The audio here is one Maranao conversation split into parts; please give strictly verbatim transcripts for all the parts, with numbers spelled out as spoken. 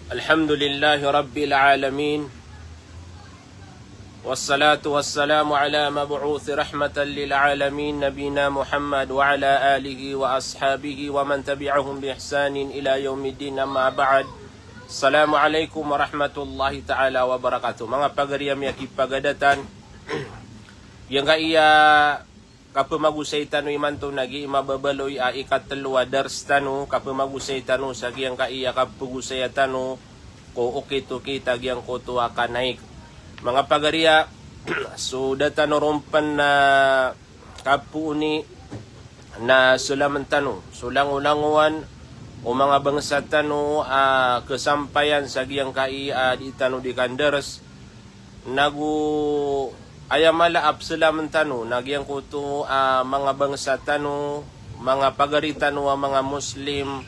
Alhamdulillahi Rabbil Alamin. Wassalatu wassalamu ala mab'uthi rahmatan lil alamin, nabina Muhammad wa ala alihi wa ashabihi wa man tabi'ahum bi ihsanin ila yaumiddin, amma ba'd. Assalamu alaikum warahmatullahi ta'ala wabarakatuh. Manga pagari ami a kipagadatan, giyangkaya kapemagosay tano imanto na gii mababaloy a ikatelo a dars tano, kapemagosay tano sa giyangkaya kapegosaya tano ko okit-okit a giyangkoto a kanaik. Manga pagari a, so da tano ron pen na kapooni na selamen tano so langolangowan o manga bangsa tano a kesampayan sa giyangkaya a di tano di kandars, nago aya mala a peselamen tano na giyangkoto a manga bangsa tano, manga pagari tano a manga Muslim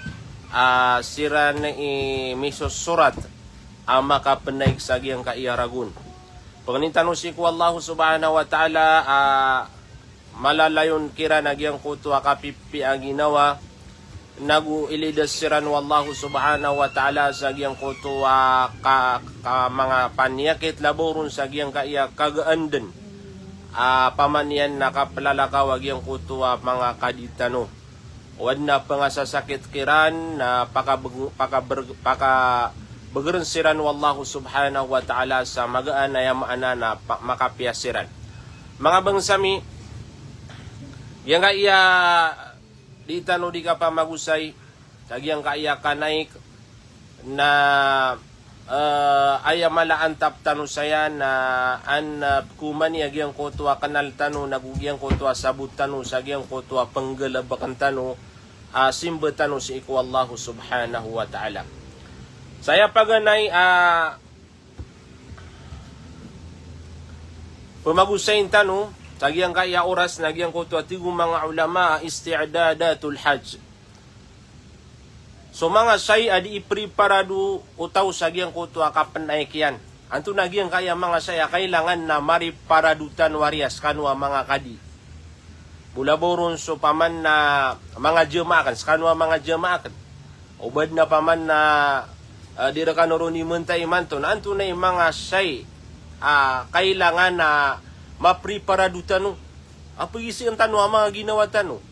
a siran i misosorat a makapenaik sa giyangkaya ragon. Pengenin tano sii ko Allah subhanahu wa ta'ala a malalayon kiran a giyangkoto a kapipiya a ginawa, nago ilidas siran o Allah subhanahu wa ta'ala sa giyangkoto a ka, ka manga paniyakit, labaw ron sa giyangkaya kagaan den a pamaniyan na kaplalakaw a giyangkoto a manga kadi tano. O aden a pengasasakit kiran na pakabeg-, pakaber-, pakabegeren siran o Allah subhanahu wa ta'ala sa magaan, aya maana na pa-, makapiya siran. Manga bangsa mi, giyangkaya di tano di kapamagosay sa giyangkaya kanaik na, eh, aya mala a antap tano saya na an, eh, komani a giyangkoto a kenal tano nago giyangkoto a sabot tano sa giyangkoto a penggalebeken tano a simba tano sii ko Allah subhanahu wa ta'ala. Saya paganay a pemagosayin tano sa giyangkaya oras na giyangkoto a tig o manga ulama a isti'dadatul hajj. So manga sai a di ipreparado o taw sa giyangkoto a kapenaik iyan. Antonaa giyangkaya manga sai a kailangan na mareparado tano a riya sekano a manga kadi? Bo labaw ron so paman na manga jamaah aken, sekano a manga jamaah aken. O ba aden a paman na, eh, di rekano ron imentay imanto, na antonaa i manga sai a kailangan a mapreparado tano a pegiseen tano a manga ginawa tano?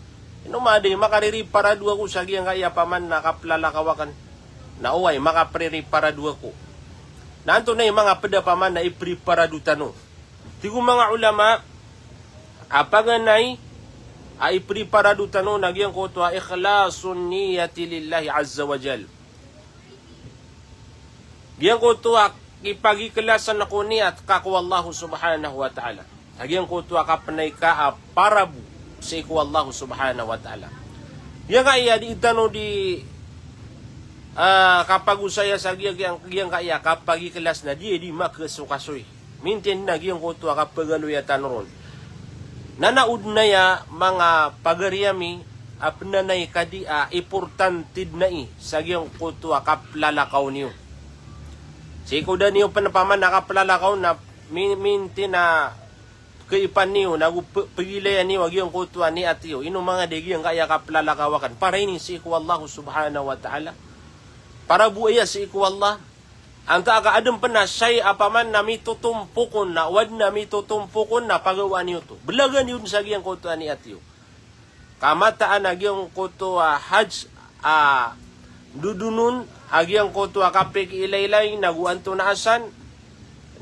Ino ma di makarereparado ako sa giyangkaya paman na kaplalakaw aken? Na oway, makaprereparado ako. Na antonaa i manga ped a paman na ipreparado tano? Tig o manga ulama a paganay a ipreparado tano na giyangkoto a ikhlasun niyati lillahi azza wa jal. Giyangkoto a kipagikhlasan ko niyat ka ko Allah subhanahu wa ta'ala. Sa giyangkoto a kapenaik ka a para bo sii ko Allah subhanahu wa ta'ala. Giyangkaya di tano di, ah, kapagosaya sa giya-, giyang-, giyangkaya kapagikhlas na di, di makesokasoy. Mintin na giyangkoto a kapagaloya tano ron. Na na aden aya manga pagari ami a penanay kadi a importante den ai sa giyangkoto a kaplalakaw niyo. Sii ko da niyo pen paman a kaplalakaw na mi-, mintin a kaipan iyo, nago pe-, pegilayan iyo a giyangkoto a niyat iyo. Ino manga di giyangkaya kaplalakaw aken? Para ini sii ko Allah subhanahu wa ta'ala. Para bo aya sii ko Allah. Antaa ka aden pen a sai a paman na mitotompok on, na o aden a mitotompok on na pagawaan iyo oto. Belagan iyo den sa giyangkoto a niyat iyo. Ka mataan a giyangkoto a hajj a dodonon a giyangkoto a kapikiilaylay nago antonaa san,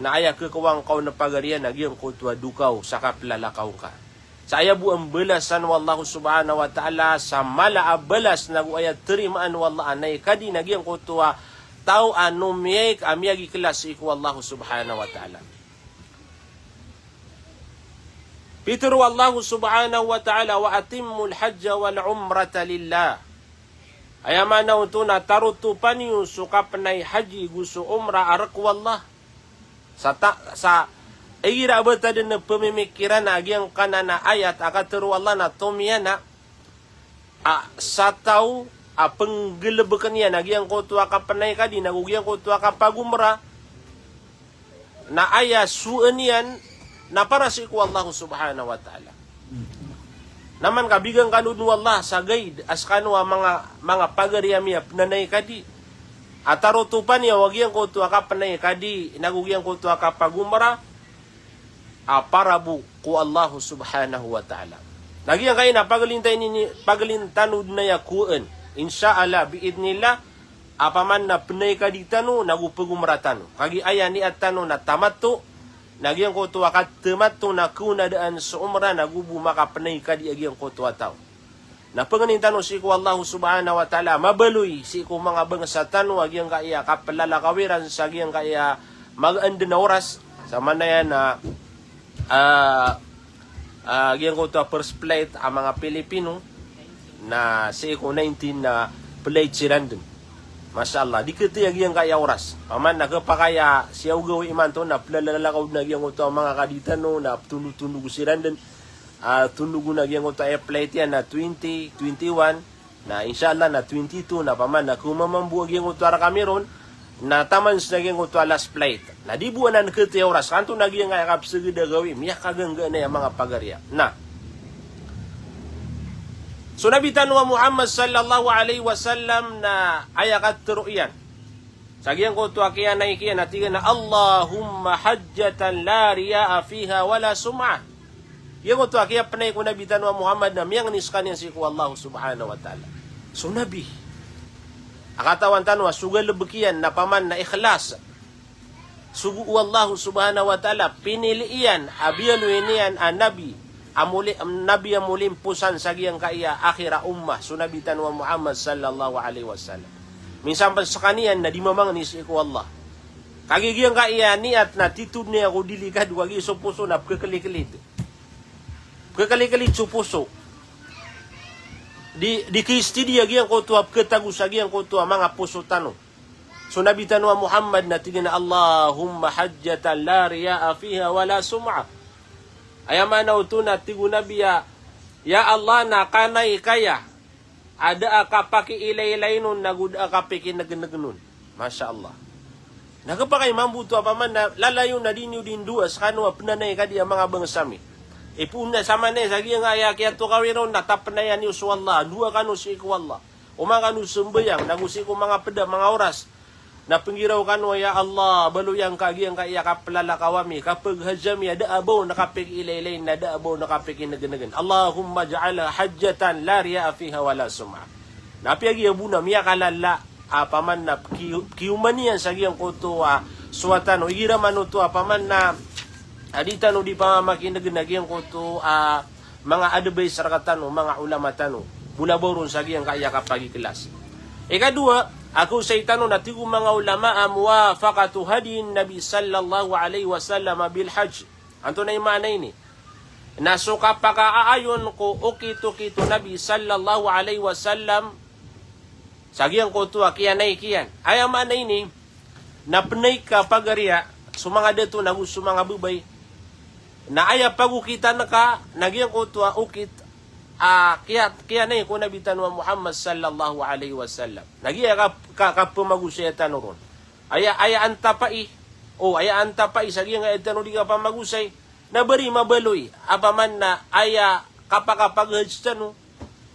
na aya kekowang ka on a pagari iyan a giyangkoto a dokaw sa kaplalakaw ngka. Sa aya bo a mbalasan o Allah subhanahu wa ta'ala sa mala a balas nago aya terimaan o Allah a naik kadi na giyangkoto a taw a nomiyaik a miyagikhlas sii ko Allah subhanahu wa ta'ala. Pitero o Allah subhanahu wa ta'ala, "Wa atimmul hajja wal umrata lillah." Aya maana oto na tarotopa niyo so kapenay haji go so umrah a rek o Allah. Sa ta-, sa igira a ba ta den pemimikiran a giyangkanan a ayat a katero o Allah na tomiyana a sa taw a penggelebeken iyan a giyangkoto a kapenay kadi nago giyangkoto a kapagomrah, na aya soen iyan na para sii ko Allah subhanahu wa ta'ala. Na man ka bigan kano den o Allah sa guide a sekano a manga, manga pagari ami a penanay kadi. a tarotopan iyan o giyangkoto a kapnay kadi, nago giyangkoto a kapagomra, a para bo ko Allah subhanahu wa ta'ala. Na giyangkai na paglintay nini, paglintano dn aya kowaan. Insha Allah, bi idhnillah, a paman na pnay kadi tano, nago pagomra tano. Kagiya aya niyat tano na tamattu, na giyangkoto a katamattu na kowaan a daan so omra, nago bo makapnay kadi a giyangkoto a taw. Na pangnin tano sii ko Allah subhanahu wa ta'ala, mabaloy sii ko manga bangsa tano a giyangkai a kaplalakaw iran sa giyangkai a magaan dn a oras, sa manaya na, ah, ah, giyangkoto a first flight a manga Pilipino, na sii ko nineteen na flight siran dn. Masha Allah, di kati a giyangkai a oras. Paman na kapakay a siyaw gawii imanto na plalalakaw dn a giyangkoto a manga kadi tano na tondotondog siran dn. Ah, tondog on a giyangkoto a flight iyan na twenty, twenty-one, na insha Allah na twenty-two, na paman na kowaan mambo a giyangkoto a rk ami ron, na taman sa giyangkoto a last flight. Na di bo anan kati a oras, kanto na giyangkai a kapsagad a gawii, miyakaganggaan aya manga pagari a. Na so Nabi tano a Muhammad sallallahu alaihi wasallam na aya katharo iyan sa giyangkoto a kiyanay kiyan a tig iyan a, "Allahumma hajjatan la riya'a fiha wa la sum'ah." Giyangkoto a kiyapnay ko Nabi tano a Muhammad na miyangni skaniyan sii ko Allah subhanahu wa ta'ala. So Nabi a katawan tano a so galbk iyan na paman na ikhlas. Sogo o Allah subhanahu wa ta'ala, pinili iyan a biyaloy niyan a Nabi a moli-, Nabi a molimposan sa giyangkai a akhir a ummah, so Nabi tano a Muhammad sallallahu alaihi wasallam. Minsan pn skaniyan na di mamangni sii ko Allah. Kagiya giyangkai a niyat na titho niyan ko delikado, kagiya so poso na pkhaklidklid. Pkhaklidklid so poso. Di, di kiistidi a giyangkoto a pkhatago sa giyangkoto a manga poso tano. So Nabi tano a Muhammad na tig iyan a, "Allahumma hajjatan la riya'a fiha wa la sum'ah." Aya maana oto na tig o Nabi a, "Ya Allah, na kanay kaya a da a kapakiilaylay on, nago da a kapakinegnegn on." Masha Allah. Na khapakay mambo oto a paman na lalayon a di niyo di ndoa skano a pnanay kadi a manga bangsa mi. Ipoon na samanaya sa giyangkaya kiyatokawi ron na tapnayan iyo so Allah, ndoa kano sii ko Allah. O manga kano sambayang, nago sii ko manga pd a manga oras. Na pnggiraw kano, ya Allah, baloy angka giyangkaya kaplalakaw ami, kapaghaj ami, a da a ba on kapakiilaylay, na da a ba on kapakinegnegn. Allahumma ij'alha hajjatan la riya'a fiha wa la sum'ah. Na apiya giya bo na miyakalala a paman na ki-, kiyoman iyan sa giyangkoto a sowatan o igira man oto a paman na a di tano di pamamakinegn a giyangkoto a manga advice rktano, manga ulama tano. Bolabaw ron sa giyangkaya kapagikhlas. Ikadowa a kaosay tano na tig o manga ulama a muwafaqatu hadyin Nabi sallallahu alaihi wasallam bil hajj. Antonaa i maana ini? Na so kapakaayon ko okit-okit o Nabi sallallahu alaihi wasallam sa giyangkoto a kiyanay kiyan. Aya maana ini, na pnay ka pagariya, so manga dato nago so manga babay, na aya pagokitan ka, na giyangkoto a okit a kiya-, kiyanay ko Nabi tano a Muhammad sallallahu alaihi wasallam. Na giya ka, ka, kapamagosaya tano ron. Aya, aya antapai, o aya antapai sa giyangkaya tano di kapamagosay, na bari mabaloy a paman na aya kapakapaghaj tano,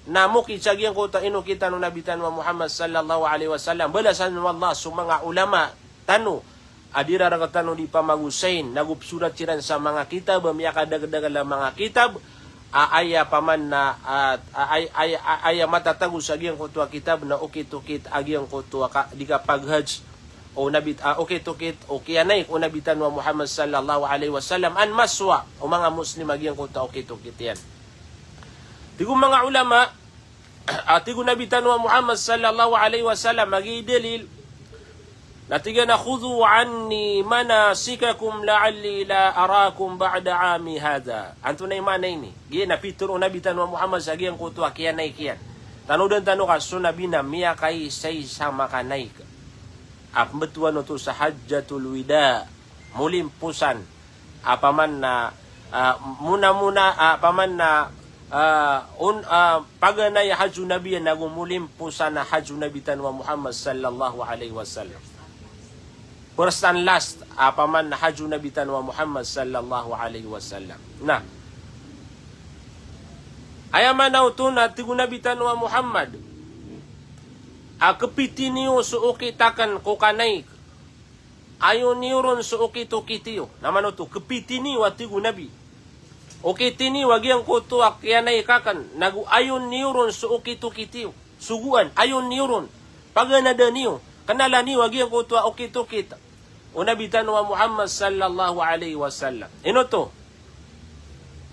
na mokit sa giyangkoto a inokit tano Nabi tano a Muhammad sallallahu alaihi wasallam, balasan o Allah so manga ulama tano a di rarktano di pamagosayin, nago psorat siran sa manga kitab a miyakadakdakl a manga kitab, a aya paman na, a, a, ay-, ay-, a, aya matatago sa giyangkoto a kitab na okit-okit a giyangkoto a ka-, di kapaghaj o Nabi, a, okit-okit o kiyanay ko Nabi tano a Muhammad sallallahu alaihi wasallam, an maswa o manga Muslim a giyangkoto a okit-okit iyan. Tig o manga ulama, a, tig o Nabi tano a Muhammad sallallahu alaihi wasallam a giya i dalil, na tig iyan a, "Khudhu anni manasikakum la'alli la arakum ba'da 'ami hadha." Antonaa i maana ini? Giya na pitharo o Nabi tano a Muhammad sa giyangkoto a kiyanay kiyan. Tanodan tano ka so Nabi na miyakaisaisa makanay ka a pmbtowan oto sa Hajjatul Wida, molimposan a paman na, a, mona-mona, a, paman na, a, on, a, paganay a hajj o Nabi iyan ago molimposan a hajj o Nabi tano a Muhammad sallallahu alaihi wasallam. First and last a paman na hajj o Nabi tano a Muhammad sallallahu alaihi wasallam. Na aya maana oto na tig o Nabi tano a Muhammad a kepiti niyo so okit aken ko kanay. Ayon iyo ron so okit-okit iyo. Na mano oto, kepiti niyo a tig o Nabi. Okiti niyo a giyangkoto a kiyanay aken, nago ayon iyo ron so okit-okit iyo. Sogoan, ayon iyo ron. Paganada niyo. Kenala niyo a giyangkoto a okit-okit o Nabi tano a Muhammad sallallahu alaihi wasallam. Ino oto?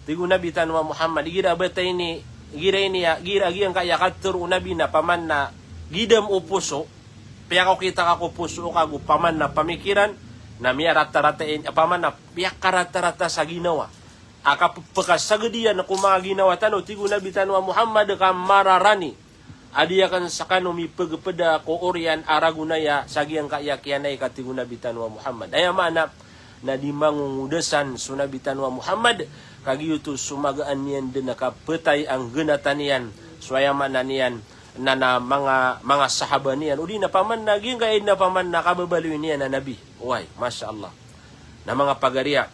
Tig o Nabi tano a Muhammad, igira a bata ini, igira ini a, igira a giyangkaya katero o Nabi na paman na gidam o poso, piyakaokita ka ko poso o kago paman na pamikiran, na miyarata-rata ini, paman na piyakaratarata sa ginawa. A kapepekasaged iyan ko manga ginawa tano, tig o Nabi tano a Muhammad, ka mararani a di aken sekano mipegepeda ko oriyan a ragonaya sa giyangkaya kiyanay ka, tig o Nabi tano a Muhammad. Aya maana na di mangongodasan so Nabi tano a Muhammad, ka giyoto so magaan iyan den a kapetay a nggenatan iyan so, aya maana niyan na, na manga, manga sahaba niyan, o di na paman na giyangkaya na paman na kababaloy niyan a Nabi. Oway, masha Allah. Na manga pagariya,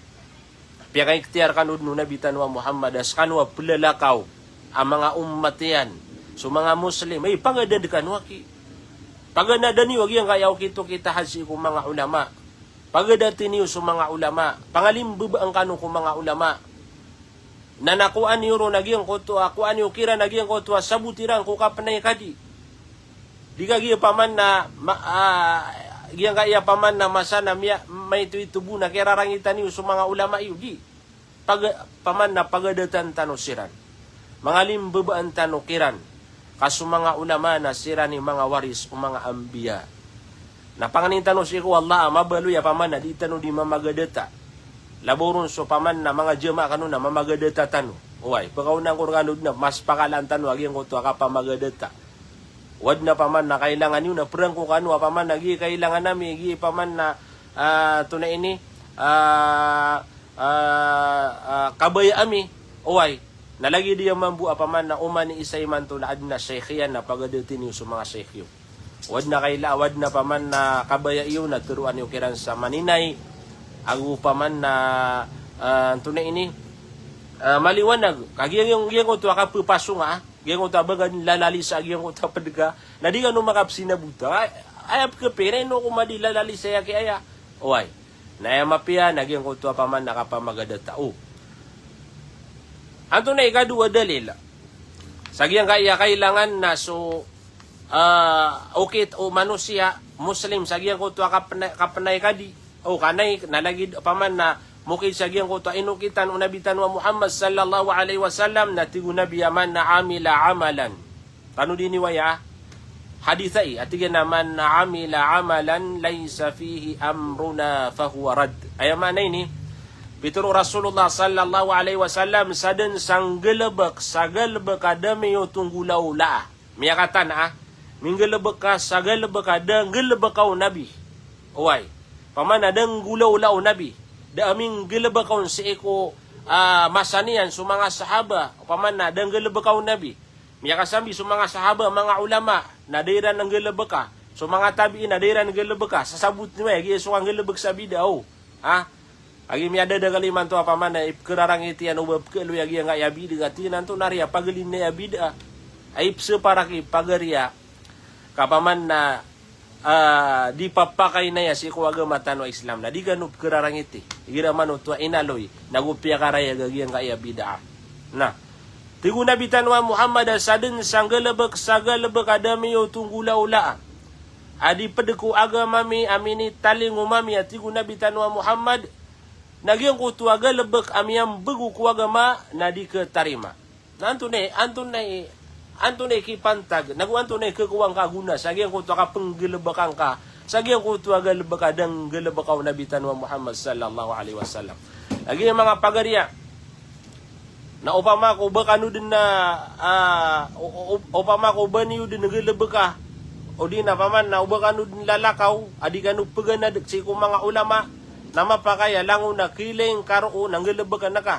piyakaiktiyar kano den o Nabi tano a Muhammad a sekano a pelalakaw a manga ummat iyan, so manga Muslim, ay, pagadad kano aki. Paganada niyo a giyangkaya okit-okit a hasi ko manga ulama. Pagadati niyo so manga ulama. Pangalimbebaan kano ko manga ulama. Na, na kowaan iyo ron a giyangkoto a, kowaan iyo kiran a giyangkoto a sabot iran ko kapenay kadi. Di kagiya paman na, ma-, ah, giyangkaya paman na masa na miya-, maito-ito bo na kiyararangitan iyo so manga ulama iyo, di. Paga-, paman na pagadatan tano siran. Mangalimbebaan tano kiran. Ka so manga ulama na siran i manga waris o manga anbiya. Na pangnin tano sii ko Allah a mabaloy a paman na di tano di mamagadata. Labaw ron so paman na manga jamaah kano na mamagadata tano. Oway, pekaonaan ko rekano den a mas pakalaan tano a giyangkoto a kapamagadata. Waden a paman na kailangan iyo na perangko kano a paman na giya kailangan ami, giya paman na, ah, antonaa ini, ah, ah, ah, kabaya ami. Oway. Na lagid iyan mambo a paman na oman i isa imanto na aden a sheikh iyan na pagadati niyo so manga sheikh iyo. Waden a kaila-, waden a paman na kabaya iyo na teroan iyo kiran sa maninay. Ago paman na, ah, antonaa ini, ah, maliwanag. Ka giyang-, giyangkoto a kapepasonga, giyangkoto a ba ka lalalisa, giyangkoto a ped ka. Na di kano makapsinabota. Ay, aya pekepira ino ko madi lalalisa aya ki aya. Oway. Na aya mapiya na giyangkoto a paman na kapamagadata. O. Antonaa i kadowa a dalil? Sa giyangkaya kailangan na so, ah, okit o manosiya, Muslim, sa giyangkoto a kapena-, kapenay kadi. O, kanay, na lagid paman na mokit sa giyangkoto a inokitan o Nabi tano a Muhammad sallallahu alaihi wasallam, na tig o Nabi a man amila amalan. Tano di ini waya hadith ai, a tig iyan a man amila amalan laysa fihi amruna fahuwa radd. Aya maana ini, pitero o Rasulullah sallallahu alaihi wasallam, sa den sa nggalebek sa galebek a da miyoto nggolawlaa. Miyakatan a, minggalebek ka sa galebek a da nggalebeka o Nabi. Oway. Paman a da nggolawlaa o Nabi. Da a minggalebeka on sii ko, ah, masa niyan so manga sahaba. Paman a da nggalebeka o Nabi. Miyakasambi so manga sahaba, manga ulama, na da iran nggalebeka. So manga tabi'in na da iran nggalebeka. Sasabot niyo aya giya so kanggalebek sa bid'ah, o. Ha? Agi miyadadakal imanto a paman na ipkerarangit iyan o ba pekaloy a giyangkaya bid'ah, tig iyan antonaa riya pagelina aya bid'ah. Ay ipseparak i pagariya. Ka paman na, ah, di papakainaya sii ko agama tano a Islam. Na di kano pekerarangiti. Igira manoto a inaloy, nago piyakarayag a giyangkaya bid'ah. Na, tig o Nabi tano a Muhammad a sa den sa nggalebek sa galebek a da miyoto nggolawlaa a di ped ko agama mi a minitalingoma mi, a tig o Nabi tano a Muhammad, na giyangkoto a galebek a miyambego ko agama na di ketarima. Na antonaa i, antonaa i, antonaa i kipantag, nago antonaa i kekowaan ka a gona sa giyangkoto a kapenggalebeka ngka sa giyangkoto a galebek a da nggalebeka o Nabi tano a Muhammad sallallahu alaihi wasallam. Lagid iyan manga pagariya. Na opama ko ba kano den na, ah, o-, o-, o-, opama ko ba niyo den nggalebeka, o di na paman na o ba kano den lalakaw a di kano peganad sii ko manga ulama, na mapakay a langon a kiling ka roo na nggalebeka ngka.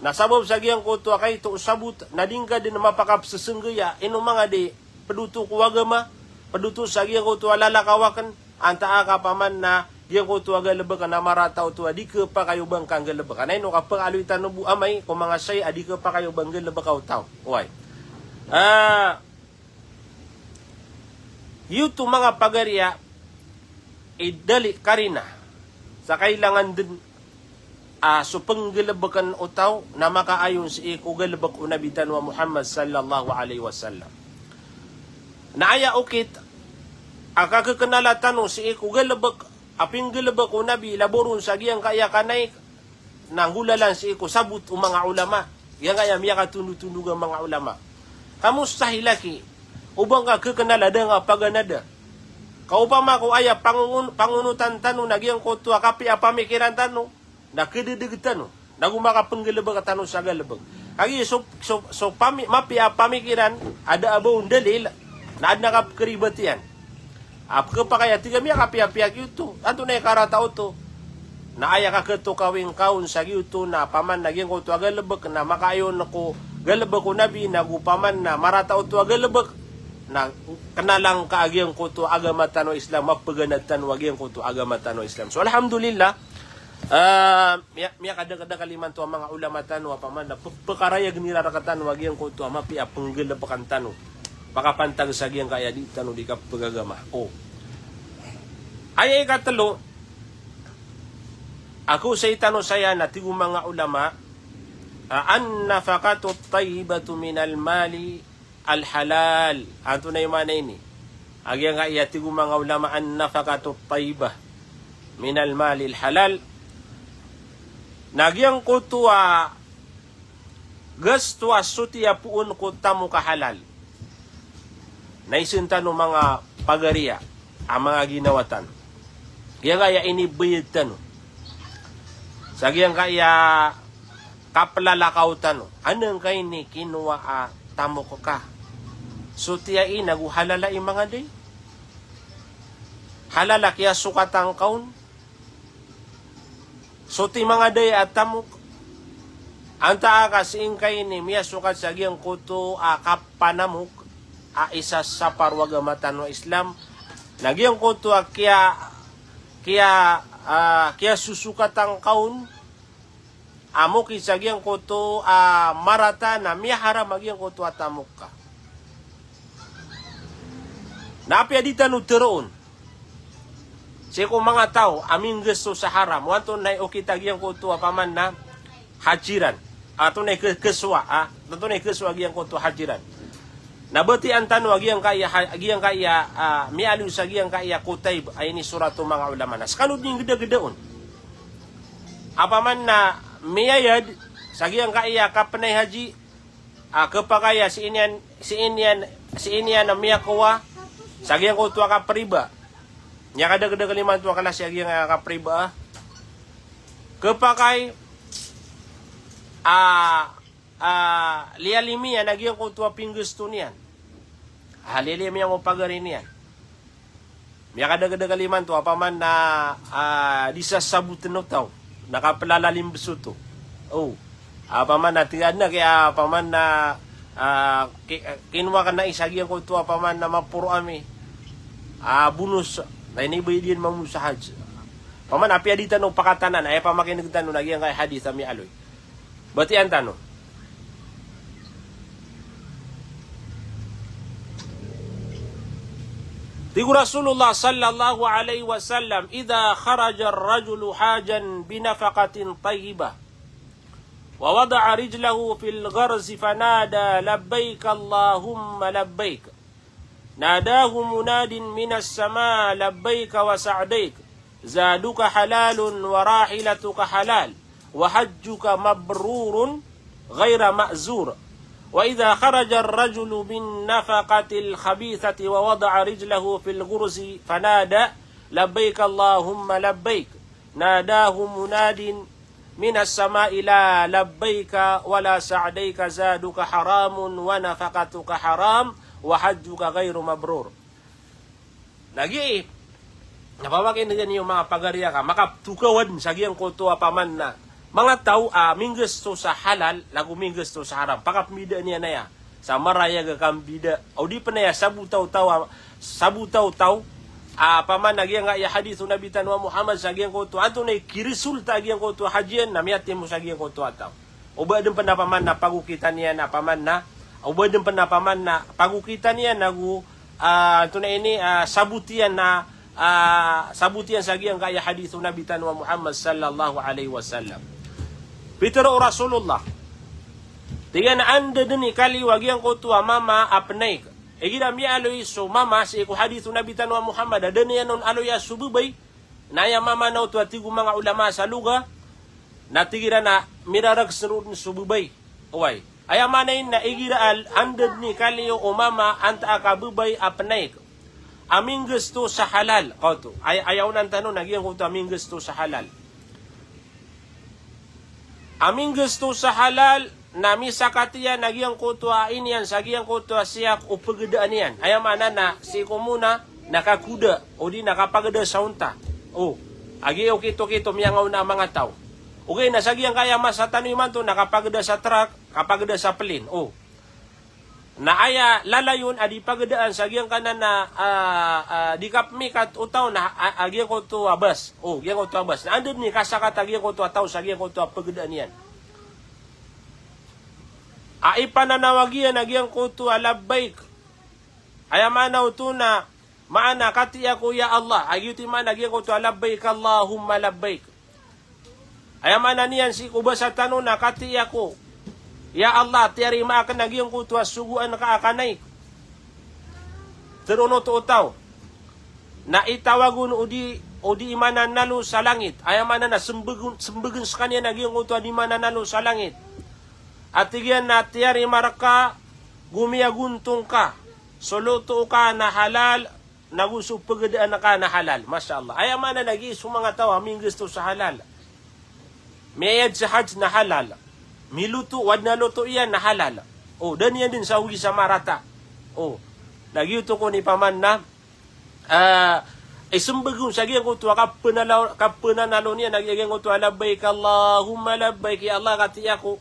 Na sabap sa giyangkoto a kaito o sabot, na di ngka den mapakapsesenggaya, ino manga di, ped oto ko agama, ped oto sa giyangkoto a lalakaw aken, antaa ka paman na giyangkoto a galebek na marata oto a di kepakay o ba ngka nggalebeka. Na ino ka pekaloy tano bo amay ko manga shayi a di kepakay o ba nggalebeka o taw. Oway. Ah, Giyoto manga pagariya i dali karina sa kailangan den a so penggelebeken o taw na makaayon sii ko gelebek o Nabi tano a Muhammad sallallahu alaihi wasallam. Na aya okit a kakekenala tano sii ko gelebek a penggelebek o Nabi, labo ron sa giyangkaya kanaik na nggolalan sii ko sabot o manga ulama. Giyangkaya miyakatondotondog a manga ulama. Ka mustahil aki o ba ngka kekenala da ngka paganada. Ka opama ko aya pangongon-, pangonotan tano na giyangkoto a kapiya pamikiran tano, na kededeg tano, na go makapenggelebek tano sa galebek. Kagiya so, so, so pami-, mapiya pamikiran, a da a ba on dalil, na aden a kapekeribat iyan. A pekepakay a tig ami a kapiyapiya giyoto, antonaa i karata oto. Na aya kaketokawi ngka on sa giyoto na paman na giyangkoto a galebek na makaayon ko galebek o Nabi, na go paman na marata oto a galebek, na kenala ngka a giyangkoto a agama tano a Islam, mapeganad tano a giyangkoto a agama tano a Islam. So, alhamdulillah, ah, miya-, miyakadakadakal imanto a manga ulama tano a paman na pe-, pekarayag iran rektano a giyangkoto a mapiya a penggelebekan tano. Pakapantag sa giyangkaya di tano di kapegagama. O. Aya ikatelo a kaosay tano saya na tig o manga ulama, a, an-nafaqatu tayyibatu minal mali al-halal. Antonaa i maana ini? A giyangkaya tig o manga ulama, an-nafaqatu tayyibah minal mali al-halal. Na giyangkoto a gasto a sotiya poon ko tamok a halal. Na isen tano manga pagariya a manga ginawa tano. Giyangkaya inibayad tano. Sa giyangkaya kaplalakaw tano. Anengka ini kinowa a tamok ka? Sotiya i na go halal a imangaday? Halal a kiyasokatan ka on? Soti mangaday a tamok. Antaa ka sii ngka ini miyasokat sa giyangkoto a kapanamok a isa sa paro a agama tano a Islam. Na giyangkoto a kiya, kiya, ah, kiyasosokatan ka on a mokit sa giyangkoto a marata na miyaharam a giyangkoto a tamok ka. Na apiya di tano teroon sii ko manga taw a minggasto sa haram, o antonaa i okit a giyangkoto a paman na haji ran. Antonaa i ke-, kesowa, a, antonaa i kesowa a giyangkoto a haji ran. Na batiyan tano a giyangkaya ha-, a giyangkaya, a, miyaaloy sa giyangkaya kotayb a inisorat o manga ulama na. Sekano di nggedageda on a paman na miyayad sa giyangkaya kapenay haji, a, kepakay a sii niyan, sii niyan, sii niyan a miyakowa sa giyangkoto a kapriba. Miyakadakadakal imanto a klasi a giyangkaya kapriba. Kepakay a, a, liyalimi iyan a giyangkoto a pinggasto niyan. A, liyalimi iyan o pagari niyan. Miyakadakadakal imanto a paman na, a, di sasaboten o taw na kaplalalim besoto. O. A, paman na tig a na kiya, a, paman na, a, ki-, kinowa ka na isa giyangkoto a paman na maporo ami a bonus, na inibayad iyan mambo sa haji. Paman apiya di tano pakatanan, aya pamakineg tano na giyangkaya hadis a miyaaloy. Batiyan tano. Tig o Rasulullah sallallahu alaihi wasallam, "Idha kharaja ar-rajulu hajan bi nafaqatin tayyibah, wa wada'a rijlahu fil gharzi fanada, 'Labbaik Allahumma labbaik.'" ناداه مناد من السماء: لبيك وسعديك، زادك حلال وراحلتك حلال، وحجك مبرور غير مأزور. وإذا خرج الرجل بالنفقة الخبيثة ووضع رجله في الغرز فنادى: لبيك اللهم لبيك، ناداه مناد من السماء: لا لبيك ولا سعديك، زادك حرام ونفقتك حرام وحجك غير مبرور. Lagid, na pamakineg iyan iyo manga pagari aka, makaptokawan sa giyangkoto a paman na manga taw a minggasto sa halal, nago minggasto sa haram. Pakapmbidaan iyan aya sa marayag a kambida. O di pen aya sabotawtaw a, sabotawtaw a paman a giyangkaya hadis o Nabi tano a Muhammad sa giyangkoto antonaa i kiresulta a giyangkoto a haji iyan na miyatimo sa giyangkoto a taw. O ba den pen a paman na pagokitan iyan a paman na, o ba den pen a paman na pagokitan iyan nago ah, antonaa ini, ah, sabot iyan na, ah, sabot iyan sa giyangkaya hadith o Nabi tano a Muhammad sallallahu alaihi wasallam. Pitharo o Rasulullah, tig iyan a anda dn i kaliyo a giyangkoto a mama a pnaik. Igira miyaaloy so mama sii ko hadith o Nabi tano a Muhammad a da niyan on aloya so babay, na aya mama na oto a tig o manga ulama sa lugha, na tig iran a mirarags roo dn so babay. Oway. Aya maana niyan na igira a anda dn i kaliyo o mama antaa ka babay a pnaik a minggasto sa halal, kaoto. Ay, aya onan tano na giyangkoto a minggasto sa halal. A minggasto sa halal na misakat iyan a giyangkoto a ini iyan sa giyangkoto a siyak o pagdaan iyan. Aya maana na sii ko mona na kakoda, odi na kapagda sa onta. O, a giya okit-okit o miyangaona a manga taw. Ogaid na sa giyangkaya masa tano imanto na kapagda sa trak, kapagda sa plane. O. Na aya lalayon a di pagdaan sa giyangkanan a, ah, ah, di kapmikat o taw na, a, a giyangkoto a bas. O, giyangkoto a bas. Na anda dn i kasakat a giyangkoto a taw sa giyangkoto a pagdaan iyan. A ipananawag iyan a giyangkoto a labbaik. Aya maana oto na maana katii ako ya Allah. A giyoto i maana giyangkoto a labbaik Allahumma labbaik. Aya maana niyan sii ko basa tano na katii ako ya Allah, tiyarima akn a giyangkoto a sogoan ka a kanaik. Tharoon oto o taw na itawag on o di, o di imananalo sa langit. Aya maana na smbag on, smbagn skaniyan a giyangkoto a di mananalo sa langit. A tig iyan na tiyarima rka, go miyagontong ka so loto ka na halal, nago so pagdaan ka na halal. Masha Allah. Aya maana na giya so manga taw a minggasto sa halal. Miyayad sa hajj na halal. Miloto, o adn a loto iyan na halal. O, da niyan dn sa ogi sa marata. O, na giyoto kon i paman na, ah, ismbag on sa giyangkoto a kapnala-, kapnanalo niyan a giyangkoto a labbaik Allahumma labbaik, ya Allah, katii ako.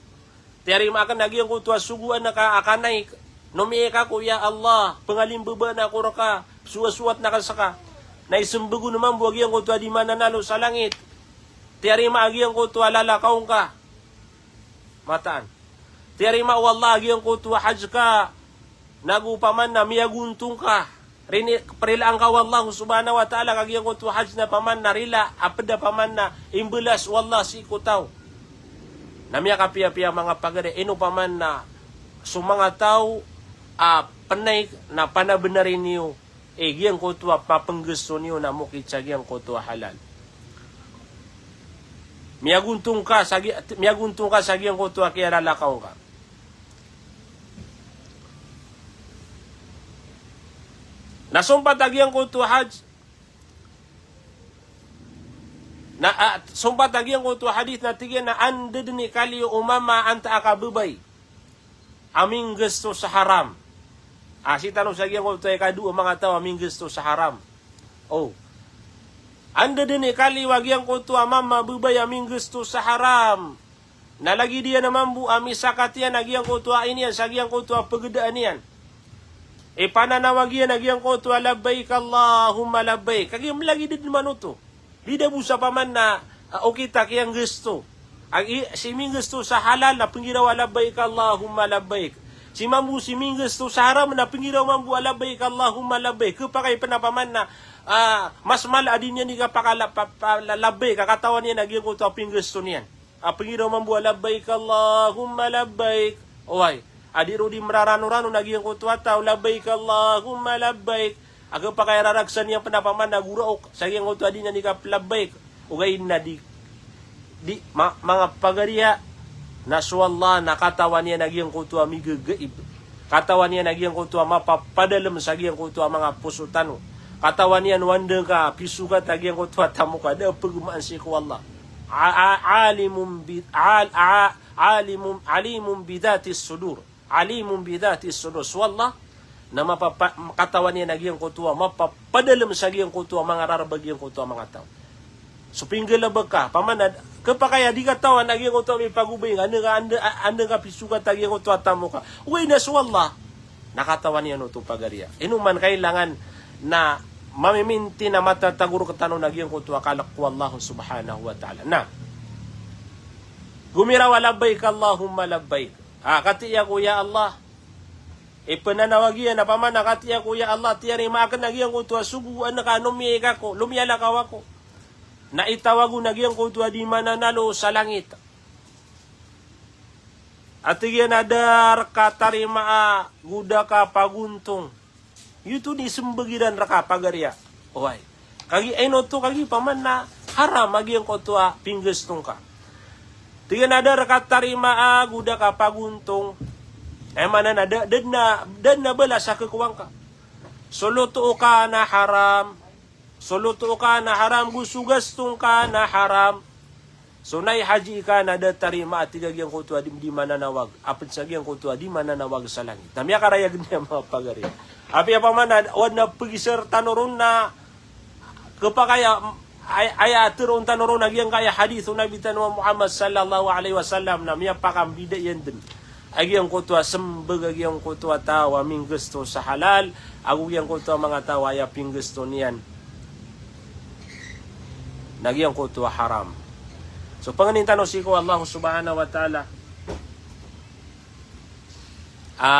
Tiyarima akn a giyangkoto a sogoan ka a kanaik. Nomiik ako, ya Allah, pngalimbabaan ako rka, sowasowat na ka ska. Na ismbag on mambo a giyangkoto a di mananalo sa langit. Tiyarima a giyangkoto a lalakaw ngka. Mataan. Tiyarima o Allah a giyangkoto a hajj ka. Nago paman na miyagontong ka. Rini-, prilaan ka o Allah subhanahu wa ta'ala ka giyangkoto a hajj na paman na rila, a pd a paman na imbalas o Allah sii ko taw. Na miyakapiyapiya manga pagari, ino paman na so manga taw a pnaik na panabnari niyo, e, giyangkoto a mapnggasto niyo na mokit sa giyangkoto a halal. Miyagontong ka sa gi-, miyagontong ka sa giyangkoto a kiyalalakaw ngka. Na sompat a giyangkoto a hajj, na, ah, sompat a giyangkoto a hadith na tig iyan na anda dn i kaliyo o mama antaa ka babay a minggasto sa haram. Ah, sii tano sa giyangkoto a ikadowa a manga taw a minggasto sa haram. O. Anda dn i kaliyo a giyangkoto a mama babay a minggasto sa haram. Na lagid iyan a mambo a misakat iyan a giyangkoto a ini iyan sa giyangkoto a pagdaan iyan. Ipananawag iyan a giyangkoto a labbaik Allahumma labbaik. Kagiya mlagid dn man oto. Bida bo sa paman na, ah, okit a kiyanggasto. A i-, si minggasto sa halal na pnggiraw a labbaik Allahumma labbaik. Si mambo si minggasto sa haram na pnggiraw mambo a labbaik Allahumma labbaik. Khapakay pn a paman na, ah, mas mala a di niyan di kapakala-, pa-, pa-, la-, labbaik a katawan iyan a giyangkoto a pinggasto niyan. A pnggiraw mambo a labbaik Allahumma labbaik. Oway. A di ron di mraranorano na giyangkoto a taw, labbaik Allahumma labbaik. A khapakay a raragsan iyan pn a paman na goraok sa giyangkoto a di niyan di kaplabbaik. Ogaid na di, di, ma-, manga pagariya, na so Allah na katawan iyan a giyangkoto a migagaib. Katawan iyan a giyangkoto a mapapadalm sa giyangkoto a manga poso tano. Katawan iyan o anda ngka pisogat a giyangkoto a tamok a da a pagmaan sii ko Allah. A-, a-, alimun bi-, al-, a-, alimun, alimun bidhatis sudur. Alimun bidhatis sudur. So Allah na mapapa-, katawan iyan a giyangkoto a mapapadalm sa giyangkoto a manga rarb a giyangkoto a manga taw. So pinggalbk ka, paman na, khapakay a di katawan a giyangkoto a mipagobay ngka, anda ka, anda, anda ka pisogat a giyangkoto a tamok ka. Ogaid na so Allah na katawan iyan oto pagariya. Ino man kailangan na mamiminti na matatago rktano na giyangkoto a kalk ko Allah subhanahu wa ta'ala. Na gomiraw a labbaik Allahumma labbaik. Ah, katii ako ya Allah. Ipananawag iyan a paman a katiya ko, ya Allah, tiyarima aken a giyangkoto a sogo, anaka no miyai ka ko, lomiyalakaw ako. Na itawag on a giyangkoto a di mananalo sa langit. A tig iyan a da reka tarimaa go da ka pagontong. Giyoto i sembag iran reka pagariya. Oway. Kagiya ino oto, kagiya paman na haram a giyangkoto a pinggesto ngka. Tig iyan a da reka tarimaa go da ka pagontong. Aya maana na da, da den a, da den a balas a kekowa ngka. So loto ka na haram. So loto ka na haram, go so gasto ngka na haram. So naihaji ka na da tarimaa, tig a giyangkoto a di, di mananawag. Apen sa giyangkoto a di mananawag sa langit. Na miyakarayag niyan, manga pagari. Apiya paman na o aden a pegisar tano ron na kepakay a, ay-, aya teroon tano ron a giyangkaya hadith o Nabi tano a Muhammad sallallahu alaihi wasallam, na miyapakambida iyan den a giyangkoto a sembag a giyangkoto a taw a minggesto sa halal, ago giyangkoto a manga taw a aya pinggesto niyan na giyangkoto a haram. So, pangnin tano sii ko Allah subhanahu wa ta'ala a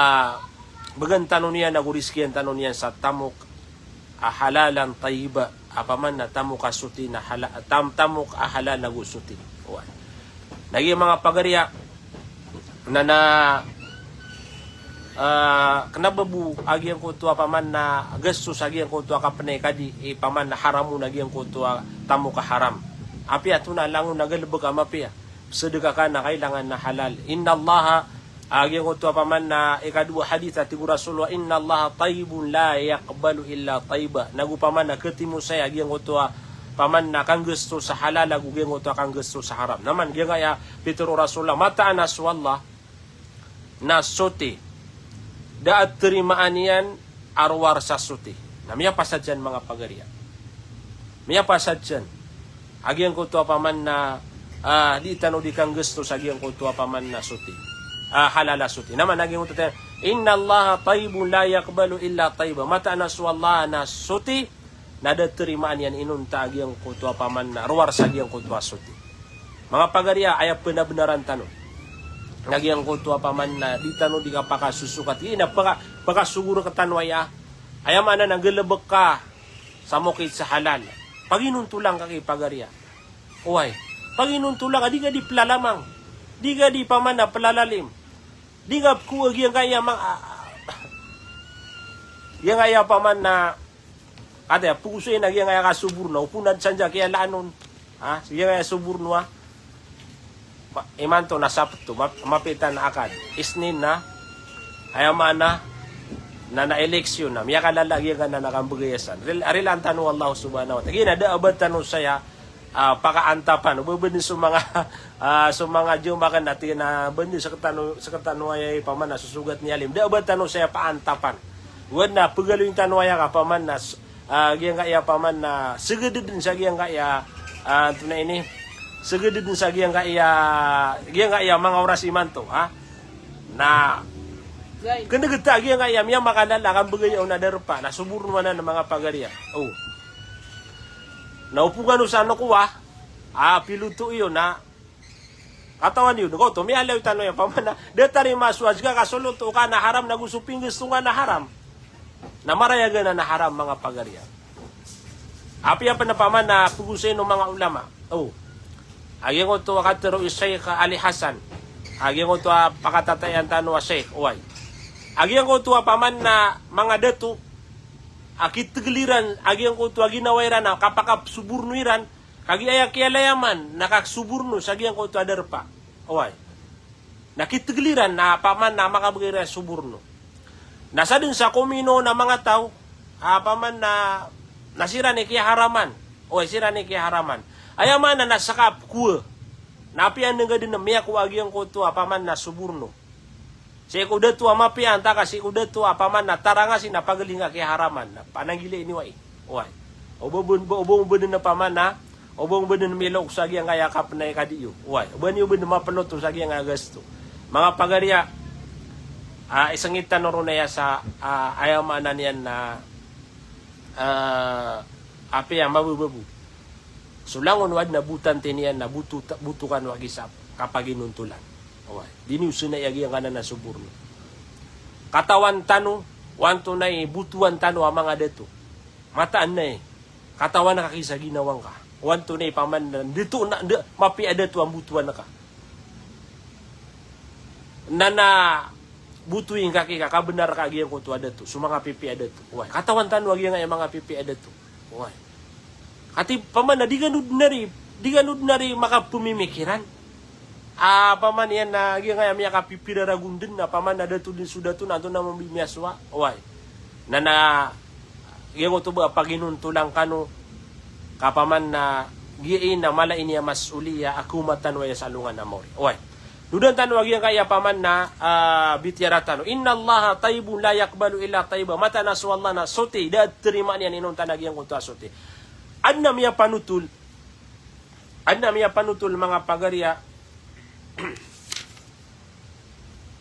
began tano niyan ago rizkian tano niyan sa tamok a halalan tayyiba, a paman na tamok a soti na hala-, tam-, tamok a halal ago soti. Oway. Na giya, manga pagariya, na, na, ah, kena ba bo a giyangkoto a paman na gasto sa giyangkoto a kapenay kadi, i paman na haram on a giyangkoto a tamok a haram. Apiya oto na langon a galebek a mapiya. Sedekah ka na kailangan na halal. Innallaha, a giyangkoto a paman na ikadowa hadith a tig o Rasulullah, "Innallaha tayyibun la yaqbalu illa tayyiba." Nago paman na ketimo saya a giyangkoto a paman na kanggesto sa halal ago giyangkoto a kanggesto sa haram. Na man giyangkaya pitero o Rasulullah, mataan a so Allah na soti. Da a terimaan iyan a rowar sa soti. Na miyapasad san, manga pagariya. Miyapasad san a giyangkoto a paman na, ah, di tano di kanggesto sa giyangkoto a paman na soti. Ah, halal a soti. Na man a giyangkoto a, "Innallaha tayyibun la yaqbalu illa tayyiba." Mataan a so Allah na soti, na da terimaan iyan inonta a giyangkoto a paman na rowar sa giyangkoto a soti. Manga pagariya, aya penabenaran tano na giyangkoto a paman na di tano di kapakasosokat. Ina paka-, pakasogo rektano aya. Aya maana na galebek ka sa mokit sa halal. Paginontolan ka ki pagariya. Oway. Paginontolan ka, di ka di pelalamang. Di ka di paman na pelalalim. Di ka pko a giyangkaya mang, a, a, giyangkaya paman na Ati a, pogosay na giyangkaya kasoborno, opama na di san diyangkaya laan on. Ha? Giyangkaya soborno a. Ma-, imanto na Sabto, ma-, mapiya na Akad. Isnin na, aya maana, na, na eleksyon na. Miyakalala giyangkaya na, na kambegay a san. Ril-, rilaan tano o Allah subhanahu wa ta'ala. Giya na da a ba tano saya, ah, pakaantapan. O ba, ba den so manga, ah, so manga jamaah kan, ati na ba den sektano, sektano aya paman na sosogat ni alim. Da a ba tano saya paantapan. Wan na pegaloyin tano aya ka paman na s-, ah, giyangkaya paman na segededen sa giyangkaya, ah, antonaa ini. Segededen sa giyangkaya, giyangkaya manga oras imanto, ha? Na kenegeta giyangkaya miyamakalala, kambegay on a darpa, na soborno anan a manga pagariya. O. Na opama ka no sa nokowa, ah, piloto iyo na, katawan iyo, na koto, miyalaw tano aya paman na, da tarimaa so hajj ka ka so loto ka na haram, na go so pinggesto nga na haram. Na marayag anan a haram, manga pagariya. Apiya pen a paman na pogosay o manga ulama. O. A giyangkoto a katero i Sheikh Ali Hasan. A giyangkoto a pakatatayan tano a Sheikh, oway. A giyangkoto a paman na manga dato a kitegel iran, a giyangkoto a ginawa iran a kapakasoborno iran, kagiya aya kiyalayaman na kasoborno sa giyangkoto a darpa. Oway. Na kitegel iran na paman na makabegay iran soborno. Na sadn sa komino na manga taw, a paman na, na siran i kiyaharaman. Oway, siran i kiyaharaman. Aya maana na sakap kowa. Na apiya nenggaden a miyakowa a giyangkoto a paman na soborno. Sii ko dato a mapiya, antaa ka sii ko dato a paman na taranga si na pagaling a kiyaharaman, na pananggilai niyo ai. Oway. O ba bo, o ba bo den a paman na, o ba bo den milok sa giyangkaya kapenay kadi iyo. Oway. O ba niyo bo den mapeloto sa giyangkaya gasto. Manga pagariya, ah, isengit tano ron aya sa, ah, aya maana niyan na, ah, apiya mabababo. So langon o aden a botante niyan na boto, boto kano a gisap, kapaginontolan. Oway. Di niyo senai a giyangkanan a soborno. Katawan tano o antonaa i botowan tano a manga dato. Mataan na i katawan ka ki sa ginawa ngka o antonaa i paman na dato na, da, mapiya a dato a botowan ka. Na, na botowi ngka ki ka, kabenar ka a giyangkoto a dato, so manga pipiya a dato. Oway, katawan tano a giyangkaya manga pipiya a dato. Oway. Kati paman na di kano den ari, di kano den ari makapemimikiran. A paman iyan na giyangkaya miyakapipira ragon den na paman na dato den so dato na antonaa mambo i miyasowa. Oway. Na, na giyangkoto ba a paginontolan kano ka paman na giya i na mala ini a mas'uliya a kawmatan o aya sa alongan a mawri. Oway. Dodan tano a giyangkaya paman na, ah, bitiyara tano. Innallaha tayyibun la yaqbalu illa tayyiba. Mataan a so Allah na soti, da a terimaan iyan inonta na giyangkoto a soti. Aden a miyapanotol, aden a miyapanotol manga pagariya,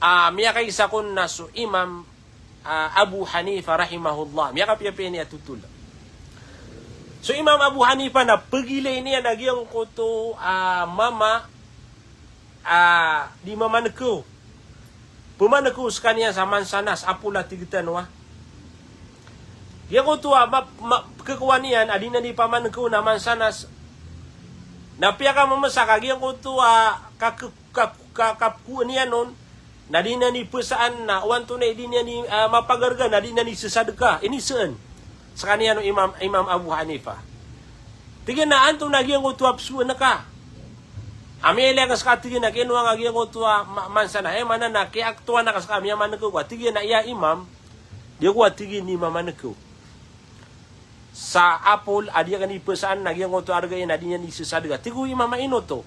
ah, miyakaisa kon na so Imam, ah, Abu Hanifa rahimahullah. Miyakapiyapiya ini a totol. So Imam Abu Hanifa na pegilay niyan a giyangkoto a mama a di mamanekew. Pemanekew sekaniyan sa mansanas, apol a tig tano a. Giyangkoto a ma, ma, kekowa niyan a di niyan di pamanekew na mansanas. Na piyakamemesak a giyangkoto a kake, ka, ka, kapekowa niyan on na di niyan di pesaan na o antonaa i di niyan di, ah, mapagarga na di niyan di sesadeka. Iniseen sekaniyan o Imam, Imam Abu Hanifa. Tig iyan a antonaa giyangkoto a pesoan ka a miyailay ka seka, tig iyan a kinowa nga giyangkoto a ma, mansanas. Aya maana na kiyaketowan ka seka a miyamanekew ka. Tig iyan a iya Imam, di ako a tig iyan di mamanekew sa apol a di aken di pesaan na giyangkoto a arga iyan a di niyan di sesadeka. Tig o Imam a ino oto.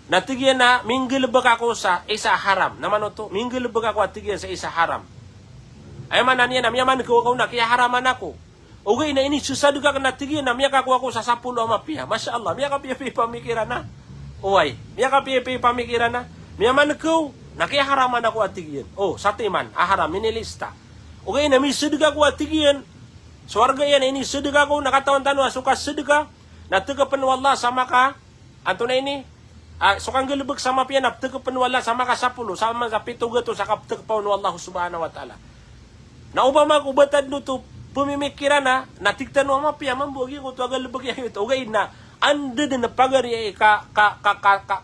Na tig iyan a minggalebek ako sa isa a haram. Na mano oto, minggalebek ako a tig iyan sa isa a haram. Aya maana niyan na miyamanekew ako na kiyaharaman ako. Ogaid na inisesadeka aken a tig iyan na miyakakowa ako sa sapolo a mapiya. Masha Allah, miyakapiyapiya i pamikiran a. Oway, miyakapiyapiya i pamikiran a. Miyamanekew na kiyaharaman ako a tig iyan. O, satiman a haram, minilista. Ogaid na misedeka ako a tig iyan. So arga iyan a inisedeka ako na katawan tano a so kasedeka na tekepen o Allah sa maka, antonaa ini, ah, so kanggalebek sa mapiya na tekepen o Allah sa makasapolo, sa ma, sa pito gatos a kaptekepa on o Allah subhanahu wa ta'ala. Na opama ko ba tano oto pemimikiran a, na tig tano a mapiya mambo a giyangkoto a galebek iyan oto. Ogaid na anda den a pagari a ka, ka, ka, ka, ka,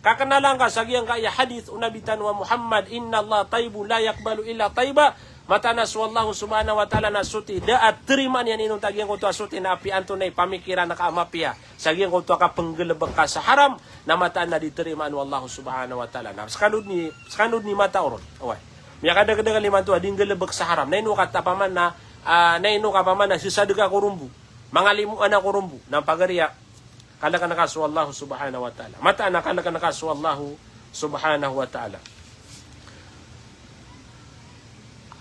kakenalan ka sa giyangkaya hadith o Nabi tano a Muhammad, "Innallaha tayyibun la yaqbalu illa tayyiba." Mataan a so Allah subhanahu wa ta'ala na soti, da a terimaan iyan inonta giyangkoto a soti na apiya antonaa i pamikiran ka a mapiya sa giyangkoto a kapenggalebek ka sa haram, na mataan a di terimaan o Allah subhanahu wa ta'ala. Na sekano den i, sekano den i matao ron. Oway. Miyakadakdakl imanto a di nggalebek sa haram. Na ino ka tapaman na, ah, na ino ka paman na sesadeka ko ron bo. Mangalimoan ako ron bo. Na pagari a kaleken ka so Allah subhanahu wa ta'ala. Mataan a kaleken ka so Allah subhanahu wa ta'ala.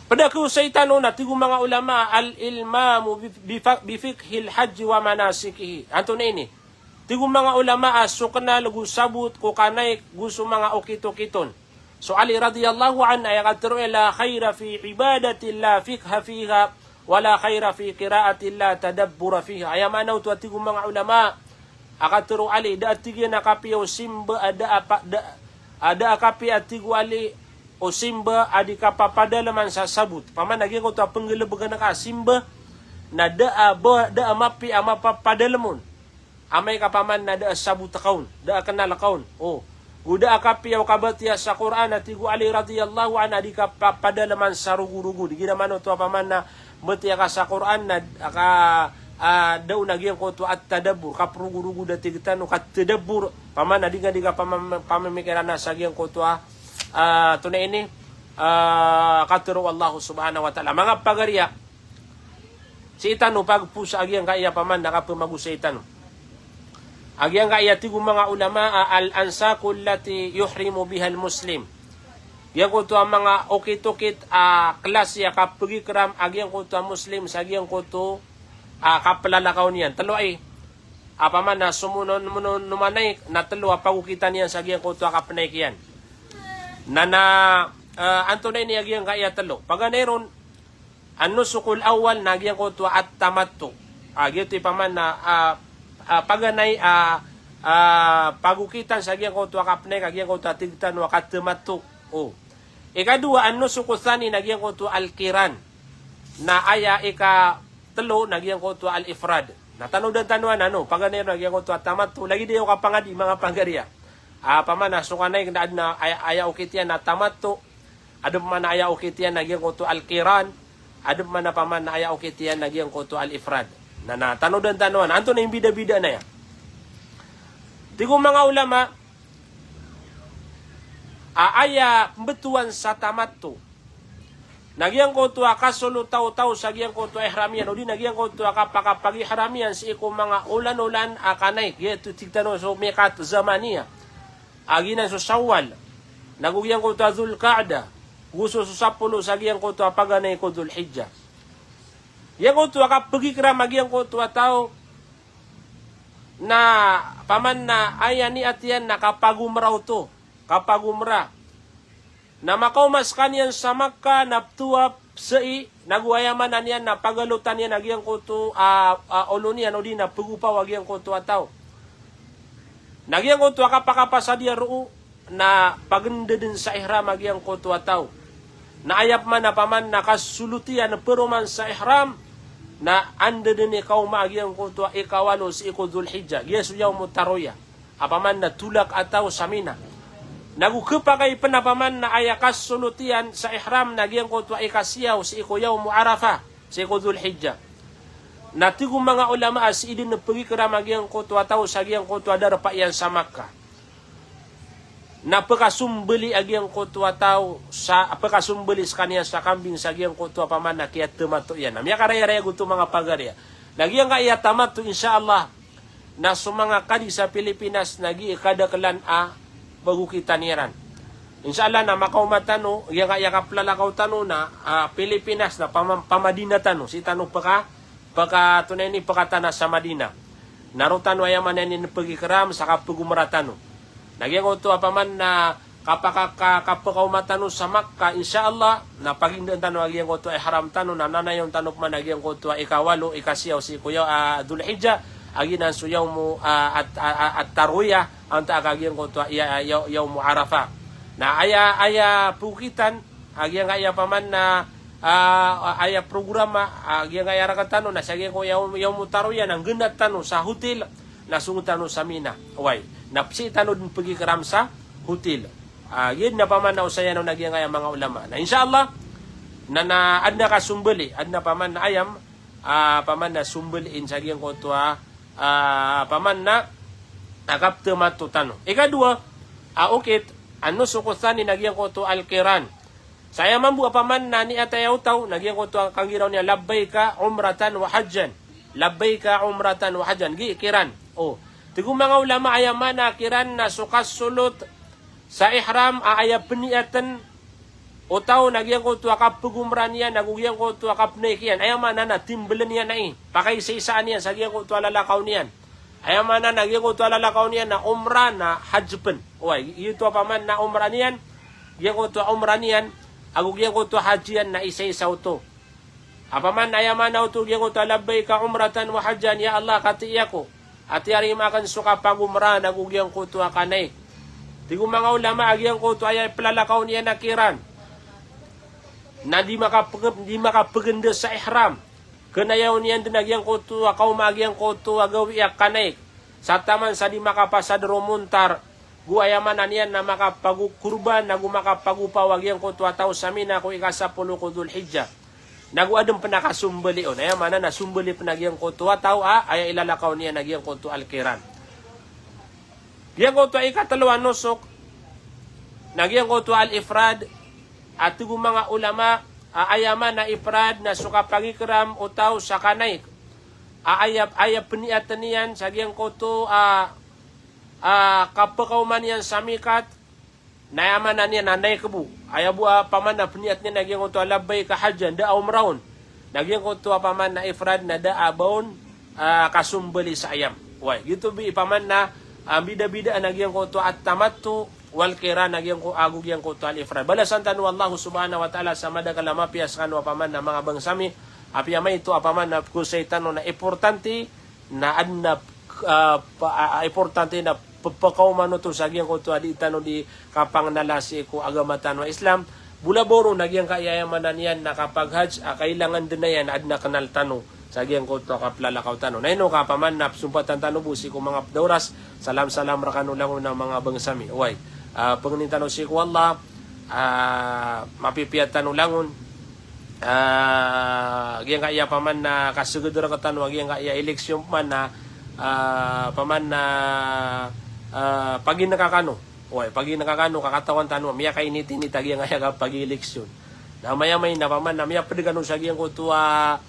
Ped a kiyosay tano na tig o manga ulama, al-ilmamu bi, bi, bi fiqhil hajji wa manasikihi. Antonaa ini? Tig o manga ulama a so kenal go sabot ko kanaik go so manga okit-okit on. So Ali radiyallahu anhu aya katharo iyan, "La khaira fi ibadatin la fiqha fiha, wa la khaira fi qira'atin la tadabbura fiha." Aya maana oto a tig o manga ulama a katharo o Ali, da a tig iyan a kapiya o simba a da a pa, da, a da a kapiya a tig o Ali o simba a di kapapadaleman sa sabot. Paman a giyangkoto a penggalebeken ka a simba na da a ba, da a mapiya a mapapadalem on. Amay ka paman na da a sabot ka on, da a kenal ka on. O. Go da a kapiya o kabatiya sa Qur'an a tig o Ali radiyallahu anhu a di kapapadaleman sa rogorogod. Igira maana oto a paman na batiya ka sa Qur'an na ka, ah, da on a giyangkoto a tadabbur, kaprogorogod a tig tano, katadabbur. Paman a di nga di ka pamam, pamamikiran a sa giyangkoto a, ah, antonaa ini, ah, katharo o Allah subhanahu wa ta'ala. Manga pagari a Sii tano pagposa a giyangkaya paman na kapemagosay tano. A giyangkaya tig o manga ulama a al-ansaku allati yuhrimu bihal muslim. Giyangkoto a manga okit-okit a klasi a kapegikram a giyangkoto a muslim sa giyangkoto a kaplalakaw niyan. Telo ai. A paman na somono, mono, no manaik na telo a pagokitan iyan sa giyangkoto a kapenaik iyan. Na, na, eh, antonaa ini a giyangkaya telo. Paganay ron, an-nusukul awwal na giyangkoto a at-tamattu. A, giyoto i paman na, a, a, paganay, a, a, pagokitan sa giyangkoto a kapenaik, a giyangkoto a tig tano a katamattu. O. Ikadowa, an-nusuku thani na giyangkoto a al-qiran. Na aya ikatelo na giyangkoto a al-ifrad. Na tanodan tano anan o paganay ron a giyangkoto a tamattu. Lagid iyo kapangadi manga pagariya. A, pman a so kanay na aden a aya, aya okit iyan na tamattu. Aden pman a aya okit iyan na giyangkoto a al-qiran. Aden pman a pman a aya okit iyan na giyangkoto a al-ifrad. Na, na tanodan tano anan. Antonaa i mbidabidaan aya? Tig o manga ulama, a aya pmbtowan sa tamattu na giyangkoto a kasolot o taw sa giyangkoto a ihram iyan, odi na giyangkoto a kapakapag-ihram iyan sii ko manga olan-olan a kanay, giyoto tig tano so miqat zamaniya. A giyanan so Shawwal, nago giyangkoto a Dhul Qa'dah, go so, so sapolo sa giyangkoto a paganay ko Dhul Hijjah. Giyangkoto a kapag-ihram a giyangkoto a taw, na pman na aya niyat iyan na kapag-umrah oto, kapag-umrah. Na makaoma skaniyan sa Makkah na ptawaf, sa'i, nago aya maana niyan na pagalotan iyan a giyangkoto a, a, olo niyan odi na pgopaw a giyangkoto a taw. Na giyangkoto a kapakapasad iyan roo na pagndeden sa ihram a giyangkoto a taw. Na aya pman a pman na kasolot iyan paroman sa ihram, na andeden i kaoma a giyangkoto a ikawalo sii ko Dhul Hijjah, giya so yawmut tarwiyah. A pman na tolak a taw sa Mina. Nago khapakay pn a pman na aya kasolot iyan sa ihram na giyangkoto a ikasiyaw sii ko yawmu Arafah, sii ko Dhul Hijjah. Na tig o manga ulama a sii dn pag-ihram a giyangkoto a taw sa giyangkoto a darpa iyan sa Makkah. Na pkasombali a giyangkoto a taw sa, pkasombali skaniyan sa kambing sa giyangkoto a pman na kiyatamattu iyan. Na miyakarayarayag oto manga pagariya. Na giyangkaya tamattu, insha Allah, na so manga kadi sa Pilipinas na gii kadaklan a pagokitan iran. Insha Allah na makaoma tano, giyangkaya kaplalakaw tano na, a, Pilipinas na pama-, pamadina tano, sii tano pka, pka, antonaa ini, pkatana sa Madina. Na roo tano aya maana niyan pag-ihram sa kapag-umrah tano. Na giyangkoto a pman na kapaka-, ka-, kapakaoma tano sa Makkah, insha Allah, na pagindaan tano a giyangkoto a ihram tano, na nanayawn tano pman a giyangkoto a ikawalo, ikasiyaw sii ko yaw-, a, Dhul Hijjah, a giyanan so yawmu, a, at-, a, a, at-tarwiyah, antaa ka giyangkoto a iya-, a, yaw-, yawmu Arafah. Na aya, aya pokitan, a giyangkaya pman na, a, aya programa, a giyangkaya rakat tano, na sa giyangkoto a yaw-, yawmu tarwiyah, na nggenat tano sa hotel, na song tano sa Mina. Oway. Na sii tano dn pag-ihram sa hotel. A, giya dn a pman na osayan on a giyangkaya manga ulama. Na insha Allah, na, na adn a kasombali, adn a pman na aya, a, pman na sombali in sa giyangkoto a, a, pman na, a, kaptamattu tano. Ikadowa, a, okit, an-nusuku thani na giyangkoto a al-qiran. Sa aya mambo a pman na niyat iyan o taw, na giyangkoto a kanggiraw niyan, labbaika umratan wa hajjan. Labbaika umratan wa hajjan. Gii qiran. O. Tig o manga ulama aya maana a qiran na so kasolot sa ihram a aya pniyatn o taw na giyangkoto a kapagumrah niyan, ago giyangkoto a kapnaik iyan. Aya maana na timbln iyan ai. Pakaisaisaan iyan sa giyangkoto a lalakaw niyan. Aya maana na giyangkoto a lalakaw niyan na umrah na hajj pn. Oway, giyoto a pman na umrah niyan, giyangkoto a umrah niyan, ago giyangkoto a hajj iyan na isaisa oto. A pman aya maana oto giyangkoto a labbaika umratan wa hajjan, ya Allah, katii ako a tiyarima akn so kapagumrah ago giyangkoto a kanaik. Tig o manga ulama a giyangkoto a aya plalakaw niyan a qiran na di makapg-, di makapgndg sa ihram. Kna iyaw niyan dn a giyangkoto a kaoma a giyangkoto a gawii a kanaik. Sa taman sa di makapasad roo montar, go aya maana niyan na makapagokorban, ago makapagopaw a giyangkoto a taw sa Mina ko ikasapolo ko Dhul Hijjah. Nago adn pn a kasombali on. Aya maana na sombali pn a giyangkoto a taw a, aya ilalakaw niyan a giyangkoto a al-qiran. Giyangkoto a ikatlo a nusuk, na giyangkoto a al-ifrad, a tig o manga ulama, a aya maana ifrad na so kapagikram o taw sa kanaik. A aya, aya pniyatn iyan sa giyangkoto a, a kapakaoma niyan sa mikat, na aya maana niyan na naik bo. Aya bo a pman na pniyat niyan na giyangkoto a labbaika hajjan, da a umrah on. Na giyangkoto a pman na ifrad na da a ba on, a, kasombali sa ayam. Oway, giyoto bo i pman na, a, mbidabidaan a giyangkoto a at-tamattu wal qiran a giyangko-, ago giyangkoto a al-ifrad. Balasan tano o Allah subhanahu wa ta'ala sa madakl a mapiya skano a pman na manga bangsa mi, apiya maito a pman na pkosay tano na importante, na adn a, a, pa-, a, a, importante na ppakaoma oto sa giyangkoto a di tano di kapangnala sii ko agama tano a Islam, Bolaboro na giyangkaya aya maana niyan na kapag-hajj a kailangan den a iyan a aden a kenal tano sa giyangkoto a kaplalakaw tano. Na ino ka paman na pesompatan tano bo sii ko manga ped a oras, salam-salam rekano langon a manga bangsa mi. Oway, ah, pengnin tano sii ko Allah, ah, mapipiya tano langon, ah, giyangkaya paman na kaseged rektano a giyangkaya eleksyon paman na, ah, paman na, ah, pagineka kano. Oway, pagineka kano, kakatawan tano, miyakainit-init a giyangkaya kapag-eleksyon. Na amay-amay na paman na miyaped kano sa giyangkoto a,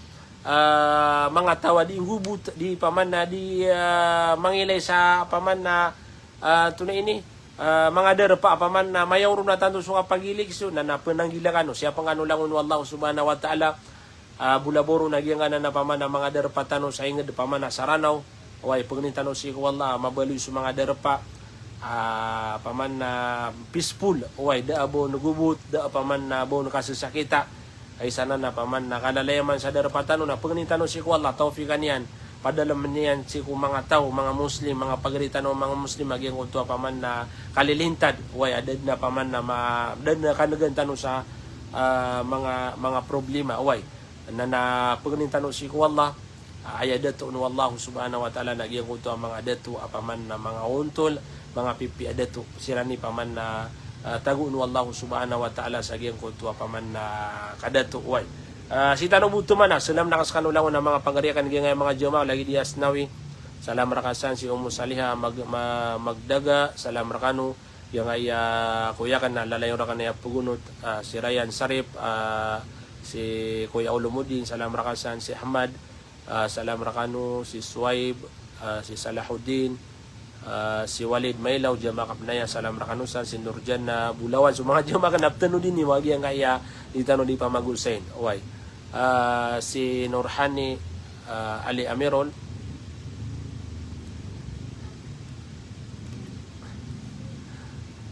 ah, manga taw a di nggobot, di paman na di, ah, mangilay sa paman na, ah, antonaa ini, ah, manga darpa paman na mayaw ron a tanto so kapag-eleksyon, na, na penanggila kano, siyapen kano langon o Allah subhanahu wa ta'ala, ah, bolaboro na giyangkanan a paman a manga darpa tano sa inged paman a Saranaw. Oway, pengnin tano sii ko Allah a mabaloy so manga darpa, ah, paman a peaceful. Oway, da a ba on nggobot, da a paman a ba on kasesakita. Ay sana na paman a kalalayaman sa darpa tano, na pengnin tano sii ko Allah, tawfikan iyan, padalemen iyan sii ko manga taw, manga Muslim, manga pagari tano manga Muslim a giyangkoto a paman a kalilintad. Oway, a da den a paman a ma-, da den a kanegan tano sa, ah, manga, manga problema. Oway. Na, na pengnin tano sii ko Allah, ah, aya dato o Allah subhanahu wa ta'ala na giyangkoto a manga dato a paman a manga ontol, manga pipiya a dato. Siran i paman a, ah, tago o Allah subhanahu wa ta'ala sa giyangkoto a paman a kadato. Oway. Ah, sii tano bo toman a, salam na ka sekano langon a manga pagari aken giyangkaya manga jamaah, lagid i Asnawi. Salam reka san si Umu Saliha, Mag-, Ma-, Magdaga, salam rekano. Giyangkaya koya aken a lalayon raken a aya pegonot, ah, si Ryan Sarip, ah, si Koya Ulumuddin, salam reka san, si Ahmad, ah, salam rekano, si Suwaib, ah, si Salahuddin, ah, si Walid Mailaw, jamaah Kapnaya, salam rekano san, si Nurjana Bulawan, so manga jamaah aken a petanodi niyo a giyangkaya di tano di pamagosayin. Oway. Ah, si Nurhani, ah, Ali Amirol.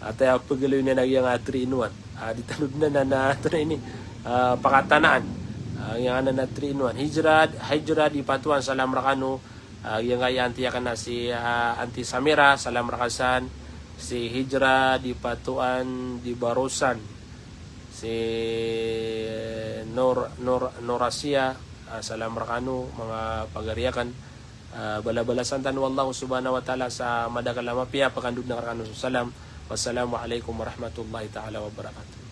Ata aya pegaloy niyan a giyangkaya three in one. Ah, di tano den a na, na, antonaa ini, ah, pakatanaan. Ah, giyangkaya na three in one. Hijrad, Hijrad di Patuan, salam rekano. Ah, giyangkaya anti aken a si, ah, Anti Samira, salam reka san. Si Hijrad di Patuan di Barosan. Si Nor-, Nor-, Norasia, ah, salam rekano, manga pagari aken. Ah, balabalasan tano o Allah subhanahu wa ta'ala sa madakel a mapiya, pekandod na rekano so salam. Wassalamu alaikum warahmatullahi ta'ala wabarakatuh.